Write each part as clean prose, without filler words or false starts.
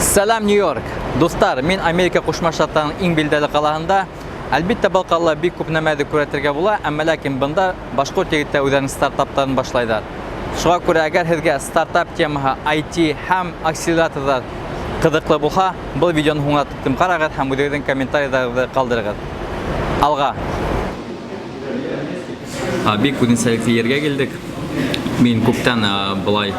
Сәләм, Нью-Йорк! Дуҫтар, мин Америка Ҡушма Штаттарының иң билдәле ҡалаһында. Әлбиттә, был ҡалала бик күп нәмәҙе күрәтергә була, әммә ләкин бында башҡорт егеттәр үҙҙәренең стартаптарын башлайҙар. Шуға күрә, әгәр һеҙгә стартап темаһы, IT һәм акселераторҙар ҡыҙыҡлы булһа, был видеоны һуңына тиклем ҡарағыҙ һәм үҙегеҙҙең комментарийҙарығыҙҙы ҡалдырығыҙ. Алға! Бик үҙенсәлекле ергә килдек. Мин күптән былай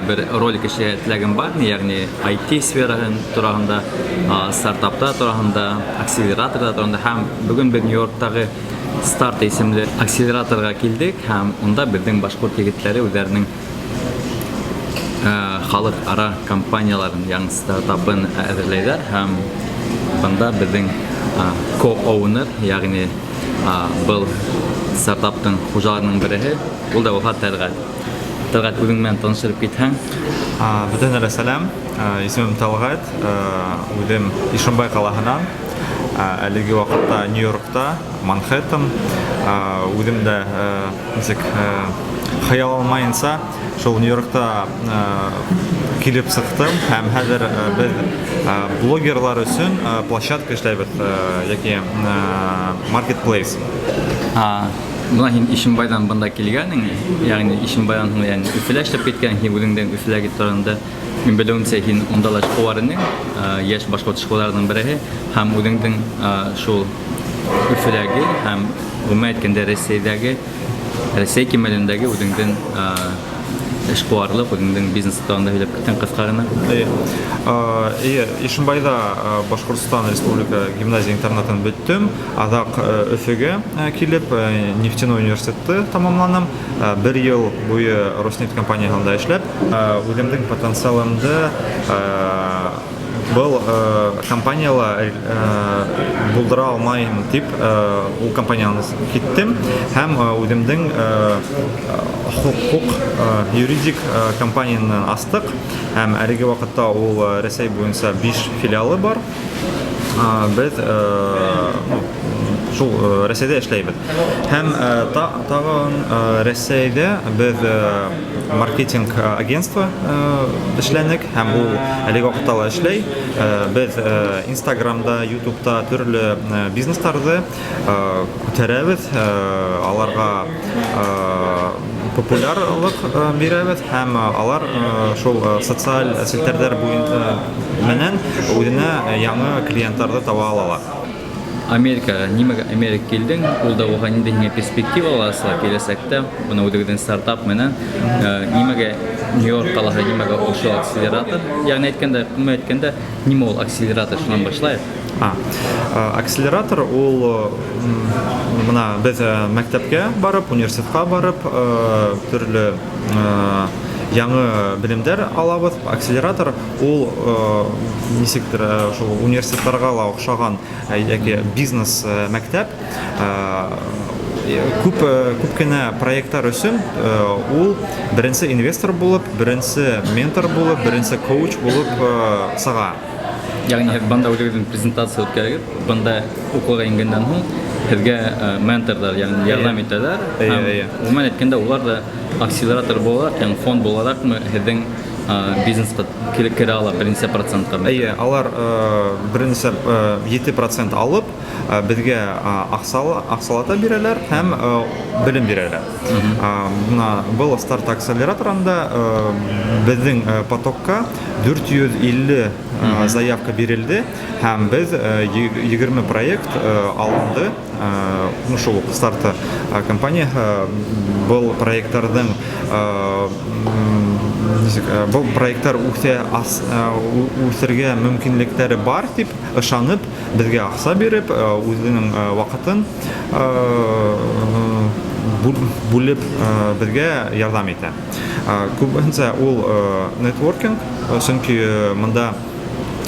бер ролик эшләргә теләгем бар, ягъни IT сфераһын тураһында, стартаптар тураһында, акселераторлар тураһында һәм бөгөн беҙ Нью-Йорктағы Старт исемле акселераторға килдек һәм унда беҙҙең башҡорт егеттәре үҙҙәренең халыҡ-ара компанияларын, яңы стартапын әҙерләйҙәр һәм бында беҙҙең co-owner, ягъни был стартаптың хужаларының береһе, ул да булһа Тәлғәт. Тәлғәт, үҙең менән таныштырып китһәң. Бөтәһенә лә сәләм. Исемем Тәлғәт. Үҙем Ишембай ҡалаһынан. Әлеге ваҡытта Нью-Йоркта, Манхэттен. Үҙем дә нисек хыялланмайынса шул Нью-Йоркта килеп сыҡтым һәм хәҙер беҙ блогерлар өсөн площадка эшләйбеҙ йәки маркетплейс. Бына һин Ишембайҙан бында килгәнең, ягъни Ишембайҙан һуң ягъни Өфөлә эшләп киткән, һин үҙеңдең Өфөләге торғанда, мин белеүемсә, һин унда ла эшҡыуар инең, йәш башҡорт эшҡыуарҙарының береһе һәм үҙеңдең шул Өфөләге һәм ғөмүмән әйткәндә Рәсәйҙәге Рәсәй кимәлендәге үҙеңдең эшҡыуарлыҡ, үҙеңдең бизнес тураһында һөйләп китһәң ҡыҫҡа ғына. Эйе. Эйе, Ишембайҙа Башҡортостан Республика гимназия-интернатын бөттөм. Аҙаҡ Өфөгә килеп, нефтяной университетты тамамланым. Бер йыл буйы Роснефть компанияһында эшләп, үҙемдең потенциалымды был компанияла булдыра алмайым тип ул компаниянан киттем һәм үҙемдең хоҡуҡ юридик компанияны астыҡ һәм әлеге ваҡытта ул Рәсәй буйынса биш филиалы бар. Беҙ шул Рәсәйҙә эшләйбеҙ. Һәм тағын Рәсәйҙә беҙ маркетинг агентство эшләнек һәм ул әлеге ваҡытта ла эшләй. Беҙ Инстаграмда, Ютубта төрлө бизнестарҙы күтәрәбеҙ, аларға популярлыҡ бирәбеҙ һәм алар шул социаль селтәрҙәр менән үҙенә яңы клиенттарҙы таба алалар. Америка, нимәгә Америка килдең? Ул да булһа ниндәй һиңә перспективалар асыла киләсәктә? Бына үҙегеҙҙең стартап менән нимәгә Нью-Йорк ҡалаһы, нимәгә ошо акселератор? Ягъни әйткәндә, ғөмүмән әйткәндә, нимә ул акселератор? Шунан башлайыҡ. Акселератор ул бына беҙ мәктәпкә барып, университетҡа барып, төрлө яңы белемдәр алабыҙ. Акселератор ул нисектер шул университеттарға ла оҡшаған йәки бизнес мәктәп. Күп күп кенә проекттар өсөн ул беренсе инвестор булып, беренсе ментор булып, беренсе коуч булып сыға. Ягъни һеҙ бында үҙегеҙҙең презентация үткәрегеҙ, бында уҡыуға ингәндән һуң һеҙгә менторҙар, ягъни ярҙам итәләр. Һәм ғөмүмән әйткәндә, улар ҙа акселератор булараҡ, ягъни фонд булараҡмы һеҙҙең бизнесҡа килеп керә ала бер нисә процентҡа? Эйе, алар бер нисә 7% алып, беҙгә аҡсалата бирәләр һәм белем бирәләр. Бына был старт акселераторында беҙҙең потокка 450 заявка бирелде һәм беҙ 20 проект алынды. Ну, шул уҡ старта компанияһы был проекттарҙың нисек был проекттар үҫә үҫергә мөмкинлектәре бар тип ышанып, беҙгә аҡса биреп, үҙенең ваҡытын бүлеп беҙгә ярҙам итә. Күбеһенсә ул нетворкинг, сөнки мында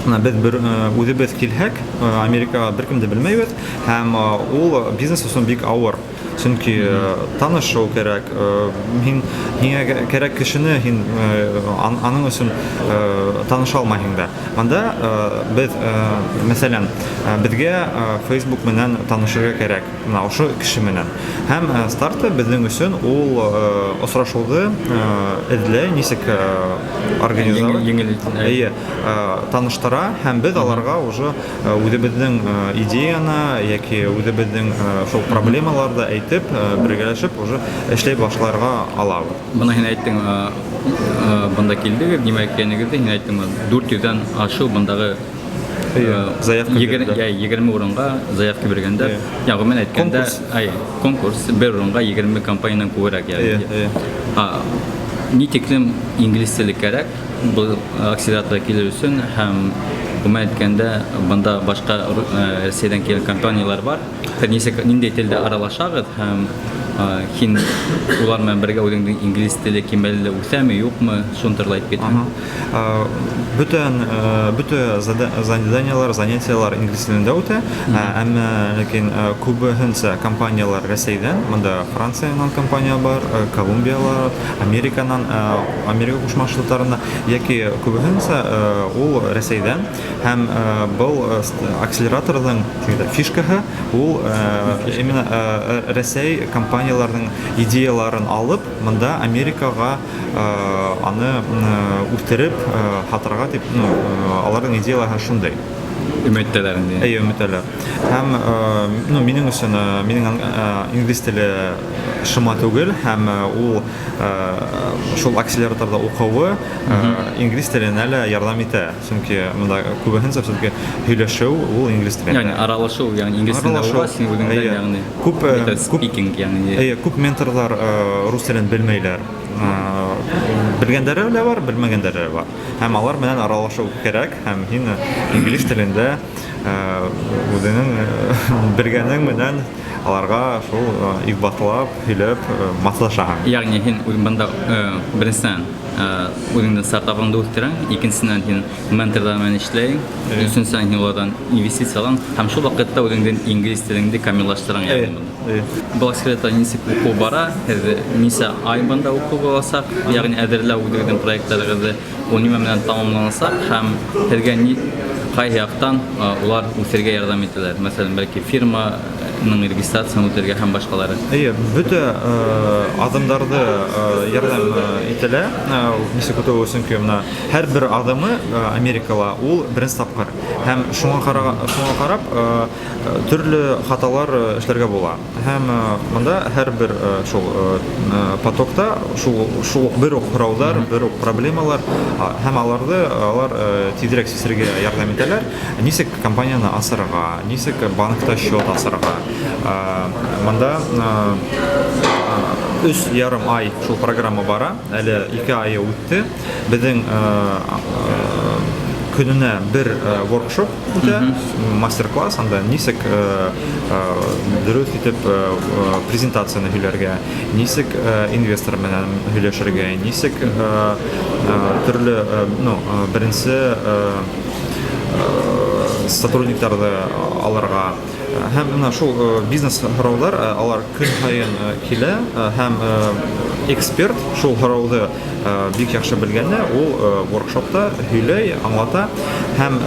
беҙ бер үҙебеҙ килһәк, Америкаға бер кемде белмәйбеҙ һәм ул бизнес өсөн бик ауыр. Сөнки танышыу кәрәк, һин һиңә кәрәк кешене һин аның өсөн таныша алмайһың да. Мында беҙ, мәҫәлән, беҙгә Facebook менән танышырға кәрәк, мына ошо кеше менән. Һәм старты беҙҙең өсөн ул осрашыуҙы эҙләй, нисек организовать. Еңел. Әйе, таныштыра һәм беҙ аларға уже үҙебеҙҙең идеяны йәки үҙебеҙҙең шул проблемаларҙы әйтеп, бергәләшеп уже эшләй башларға алабыҙ. Бына һин әйттең, бында килдегеҙ, нимә икәнегеҙҙе һин әйттең, 400-ҙән ашыу бындағы заявка бирҙе. 20 урынға заявка биргәндәр. Я, ғөмүмән әйткәндә, ай, конкурс бер урынға 20 компаниянан күберәк, ягъни. Ни тиклем инглиз теле кәрәк был акселераторға килер өсөн һәм ғөмүмән әйткәндә, бында башҡа Рәсәйҙән килгән компаниялар бар. Һеҙ нисек, ниндәй телдә аралашағыҙ һәм һин улар менән бергә үҙеңдең инглиз теле кимәле үҫәме, юҡмы, шуны турала әйтеп китһәң. Бөтөн бөтә заданиялар, занятиялар инглиз телендә үтә, әммә ләкин күбеһенсә компаниялар Рәсәйҙән, бында Франциянан компания бар, Колумбиялар, Американан, Америка Ҡушма Штаттарынан, йәки күбеһенсә ул Рәсәйҙән. Һәм был акселераторҙың фишкаһы ул именно Рәсәй компанияларының идеяларын алып, бында Америкаға аны үҫтереп һатырға тип, ну, аларҙың идеялары шундай. Өмөттәләр инде. Эйе, өмөттәләр. Һәм ну, минең өсөн минең инглиз теле шыма түгел, һәм ул шул акселераторҙа уҡыуы инглиз теленә лә ярҙам итә. Сөнки бында күбеһенсә все-таки һөйләшеү ул инглиз телендә. Ягъни аралашыу, ягъни инглиз телендә була, син үҙеңдә, ягъни күп speaking, ягъни эйе, күп менторҙар рус телен белмәйләр. Белгәндәре лә бар, белмәгәндәре лә бар. Һәм алар менән аралашыу кәрәк, һәм һин инглиз телендә үҙеңең белгәнең менән аларға шул иҫбатлап, һөйләп маслашаһың. Ягъни һин бында беренсенән үҙеңдең стартапыңды үҫтерәң, икенсенән һин менторҙар менән эшләйһең, өсөнсөнән һин уларҙан инвестиция алаң һәм шул ваҡытта үҙеңдең инглиз телеңде камиллаштыраң. Был акселераторҙа нисек уҡыу бара? Һеҙ нисә ай бында уҡыу буласаҡ? Ягъни әҙерләү үҙегеҙҙең проекттарығыҙҙы ул нимә менән тамамланасаҡ һәм һеҙгә ҡайһы яҡтан улар үҫергә ярҙам итәләр? Мәҫәлән, бәлки фирманың регистрацияһын үтергә һәм башҡалары. Эйе, бөтә аҙымдарҙы ярҙам ителә. Нисек үтеү, сөнки бына һәр бер аҙымы Америкала ул беренсе тапҡыр. Һәм шуңа ҡарап төрлө хаталар эшләргә була. Һәм бында һәр бер шул потокта шул уҡ бер үк һорауҙар, бер үк проблемалар һәм аларҙы алар тиҙерәк сисергә ярҙам итәләр. Нисек компанияны асырға, нисек банкта счет асырға. Бында 3,5 ай шул программа бара, әле 2 айы үтте. Беҙҙең көнөнә бер воркшоп үтә, мастер-класс, анда нисек дөрөҫ итеп презентацияны һөйләргә, нисек инвестор менән һөйләшергә, нисек төрлө, ну, беренсе сотрудниктарҙы алырға. Һәм бына шул бизнес һорауҙар, алар көн һайын килә, һәм эксперт шул һорауҙы бик яҡшы белгәндә ул воркшопта һөйләй, аңлата. Һәм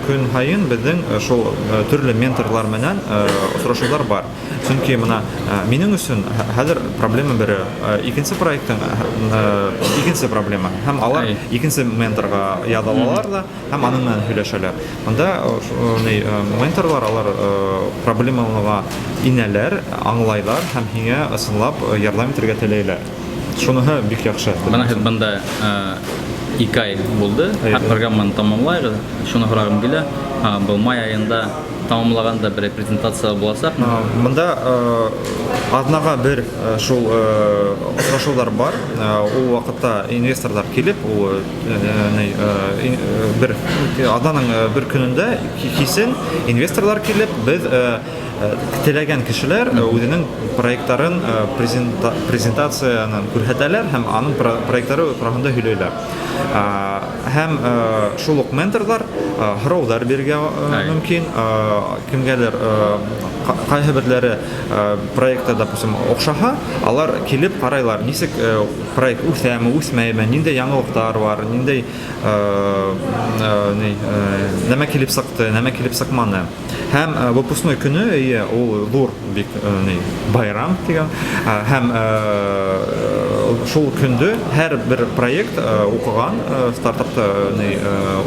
көн һайын беҙҙең шул төрлө менторлар менән осрашыуҙар бар. Сөнки бына минең өсөн хәҙер проблема бере, икенсе проекттың икенсе проблема. Һәм алар икенсе менторға яҙалалар ҙа, һәм аның менән һөйләшәләр. Бында менторлар алар проблемаларға инәләр, аңлайлар һәм һиңә ысынлап ярҙам итергә теләйләр. Шуныһы бик яҡшы. Бына һеҙ бында 2 ай булды, һәр программаны тамамлайбыҙ. Шуны һорағым килә, был май айында тамамлағанда бер презентация буласаҡ. Бында аҙнаға бер шул осрашыуҙар бар. Ул ваҡытта инвесторҙар килеп, ул бер аҙнаның бер көнөндә кисен инвесторҙар килеп, беҙ теләгән кешеләр үҙенең проекттарын презентацияны күрһәтәләр һәм аның проекттары тураһында һөйләйләр. Һәм шул уҡ менторҙар һорауҙар бирергә мөмкин. Кемгәлер ҡайһы берҙәре проектта, допустим, оҡшаһа, алар килеп ҡарайлар, нисек проект үҫәме, үҫмәйме, ниндәй яңылыҡтар бар, ниндәй нәмә килеп сыҡты, нәмә килеп сыҡманы. Һәм выпускной көнө, эйе, ул ҙур бик байрам тигән. Һәм Шул көндө һәр бер проект уҡыған, стартапты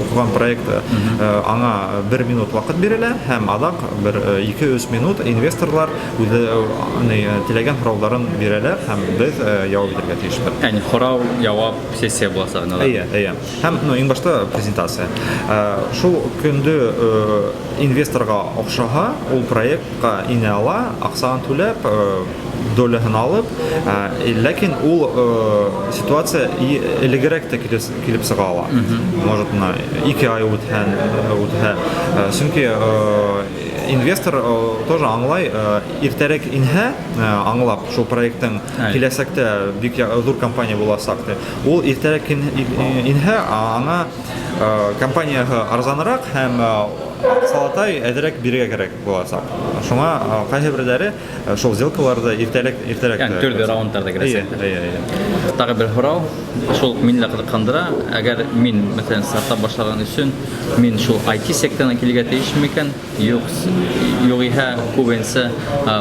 уҡыған проект аңа бер минут ваҡыт бирелә, һәм аҙаҡ бер 2-3 минут инвесторҙар үҙе теләгән һорауҙарын бирәләр, һәм беҙ яуап итергә тейешбеҙ. Йәғни һорау-яуап сессия буласаҡ. Эйе, эйе. Һәм иң башта презентация. Шул көндө инвесторға оҡшаһа, ул проектҡа инә ала, аҡсаһын түләп, доляһын алып, ләкин ул ситуация элегерәк тә килеп сыға ала. Может, бына 2 ай үтһә. Сөнки инвестор тоже аңлай, иртәрәк инһә, аңлап шул проекттың киләсәктә бик ҙур компания буласаҡ тип. Ул иртәрәк инһә, аңа компанияһы арзаныраҡ һәм аҡсалатай әҙерәк бирергә кәрәк буласаҡ. Шуңа ҡайһы берҙәре шул сделкаларҙы иртәрәк Йәғни төрлө раундтарҙа керәсәк. Эйе, эйе, эйе. Тағы бер һорау, шул мине лә ҡыҙыҡһындыра. Әгәр мин, мәҫәлән, стартап башлаған өсөн мин шул ай ти секторына килергә тейешме икән? Юҡ, юғиһә күбенсә,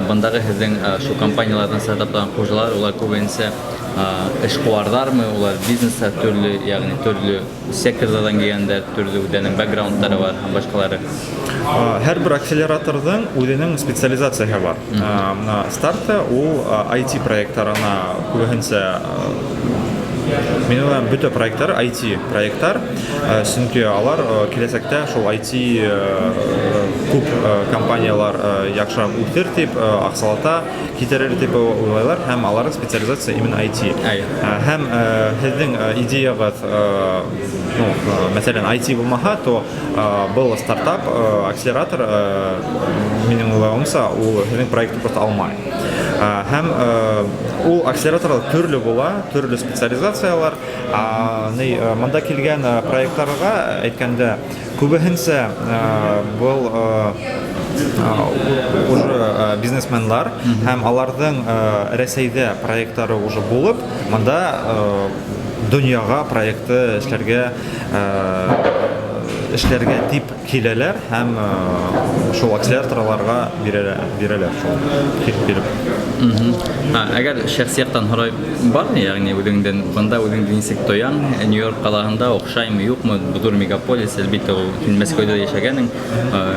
бындағы һеҙҙең, шул компанияларҙың стартаптарҙың хужалары, улар күбенсә, эшҡыуарҙармы, улар бизнеста төрлө, йәғни төрлө секторҙарҙан килгәндәр, төрлө үҙҙәренең бэкграундтары бар һәм башҡалары. Һәр бер акселераторҙың үҙенең специализацияһы бар. Бына старта ул, ай ти проекттарына күбеһенсә, мин уйлайым, бөтә проекттар ай ти проекттар, сөнки алар, киләсәктә шул ай ти, күп, компаниялар, яҡшыраҡ үҫер тип, аҡсалата китерер тип уйлайлар, һәм аларҙың специализация именно ай ти. Һәм, һеҙҙең, идеяғыҙ, мәҫәлән, ай ти булмаһа, то, был стартап, акселератор, минең уйлауымса, ул һеҙҙең проектты просто алмай. Һәм, ул акселераторҙар төрлө була, төрлө специализациялар. Мында килгән, проекттарға әйткәндә, күбеһенсә, был, уже, бизнесменлар һәм аларҙың, Рәсәйҙә проекттары уже булып, мында, донъяға проектты эшләргә тип киләләр һәм, шул акселераторларға бирәләр шул килеп. Әгәр шәхси яҡтан һорай бармы, йәғни үҙеңдән бында үҙеңде нисек тояң? Нью-Йорк ҡалаһында оҡшаймы, юҡмы? Ҙур мегаполис, әлбиттә, ул һин Мәскәүҙә йәшәгәнең,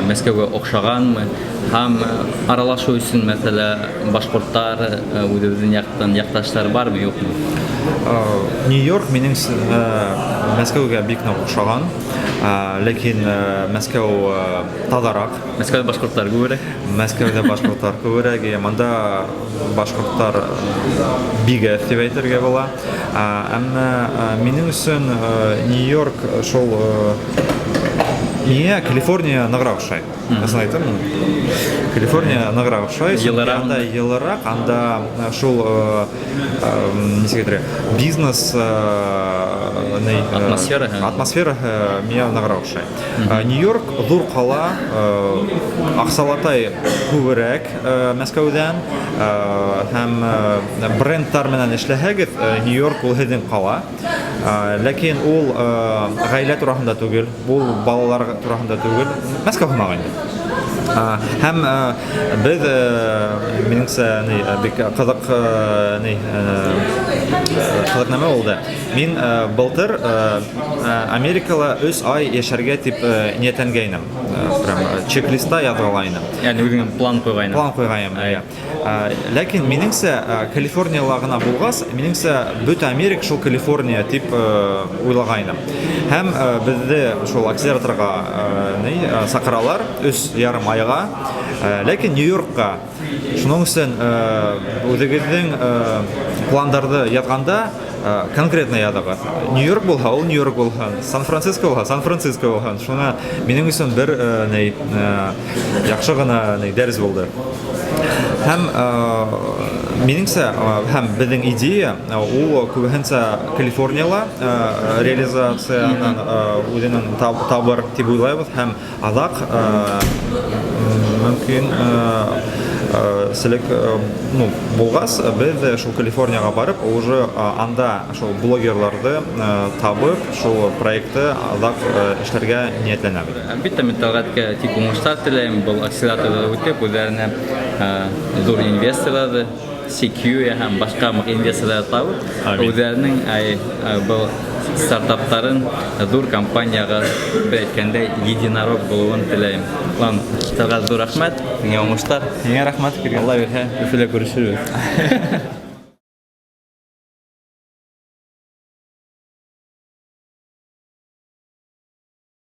Мәскәүгә оҡшағанмы? Һәм аралашыу өсөн, мәҫәлән, башҡорттар, үҙебеҙҙең яҡтан яҡташтар бармы, юҡмы? Нью-Йорк минең Мәскәүгә бик ныҡ оҡшаған, ләкин, Мәскәү, таҙараҡ. Мәскәүҙә башҡорттар күберәк? Мәскәүҙә башҡорттар күберәк, мында башҡорттар бик әҙ тип әйтергә була. Әммә, минең өсөн, Нью-Йорк шул, миңә Калифорния нығыраҡ оҡшай. Ысын әйтәм, Калифорния нығыраҡ оҡшай. Сөнки Йылыраҡ. анда йылыраҡ, анда шул, нисек әйтергә, бизнес, Атмосфераһы. атмосфераһы миңә нығыраҡ оҡшай. Нью-Йорк ҙур ҡала, аҡсалатай күберәк, Мәскәүҙән, һәм, брендтар менән эшләһәгеҙ, Нью-Йорк ул һеҙҙең ҡала. Ләкин ул, ғаилә тураһында түгел, ул балалар тураһында түгел, Мәскәү һымаҡ инде. Һәм, беҙ, минеңсә, бик ҡыҙыҡ, ҡыҙыҡ нәмә булды. Мин, былтыр, Америкала өс ай йәшәргә тип, ниәтләнгәйнем. Прям чек-листа яҙғылайным. Йәғни үҙеңә план ҡуйғайның. План ҡуйғайным, эйе. Ләкин минеңсә, Калифорнияла ғына булғас, минеңсә, бөтә Америка шул Калифорния тип, уйлағайным. Һәм, беҙҙе шул акселераторға, саҡыралар өс ярым айға, ләкин Нью-Йоркҡа. Шуның өсөн, үҙегеҙҙең, пландарҙы яҙғанда, конкретно яҙығыҙ. Нью-Йорк булһа, ул Нью-Йорк булһын, Сан-Франциско булһа, Сан-Франциско булһын. Шуңа минең өсөн бер, яҡшы ғына, дәрес булды. Һәм, минеңсә, һәм беҙҙең идея, ул күбеһенсә Калифорнияла, реализациянан, үҙенең табыр тип уйлайбыҙ, һәм аҙаҡ, мөмкин, селек, булғас, беҙ шул Калифорнияға барып, уже, анда шул блогерларҙы, табып, шул проектты аҙаҡ, эшләргә ниәтләнәбеҙ. Әлбиттә, мин Тәлғәткә тик уңыштар теләйем. Был акселераторҙы үтеп, үҙҙәренә, ҙур инвесторҙарҙы Sequoia һәм башҡа инвесторҙар табып, Амин. Үҙҙәренең был стартаптарын ҙур компанияға, бер әйткәндә, единорог булыуын теләйем. Улан, һеҙгә ҙур рәхмәт, һиңә уңыштар. Һиңә рәхмәт килгән. Алла бирһә, Өфөлә күрешербеҙ.